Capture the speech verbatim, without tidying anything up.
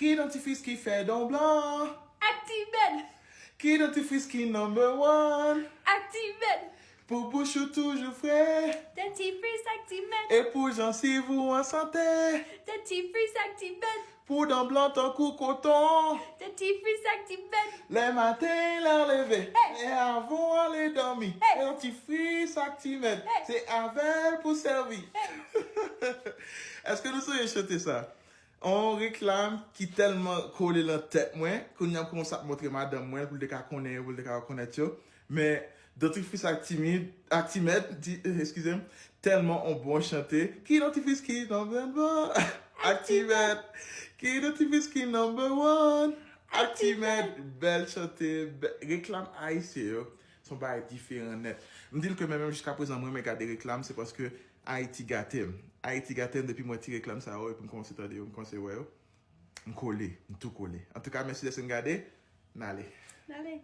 Ki dentifris ki fè dan w blan? Actimèd. Ki dentifris ki number one? Actimèd. Pou bouch ou toujou fre. Dentifris Actimèd. E pou jansiv ou an sante. Dentifris Actimèd. Pou dan blan tankou koton. Dentifris Actimèd. Lè maten lè w leve. Hey! E avan w ale dòmi. Hey! Dentifris Actimèd. Hey! Se avè l pou sèvi. Èske nou sonje chante sa? On reklam ki tèlman kole nan tèt mwen, kounye a m kòmanse ap montre madanm mwen pou l te ka konnen yo, pou l te ka rekonèt yo. Men, dentifris Actimèd, Actimèd, di, eh, eskize m, tèlman on bon chante. Ki dentifris ki number one? Actimèd. Ki dentifris ki number one? Actimèd. Bèl chante, bè- reklam ayisyen yo. Se yon bagay diferan nèt. M di l ke menm, menm jiska prezan, mwen renmen gade reklam, se paske Ayiti gate m. Ayiti gate m depi mwen ti reklam sa yo, epi m kòmanse tande yo, m kòmanse wè yo. M kole, m tou kole. Antouka, mèsi dèske n gade. N ale. N ale.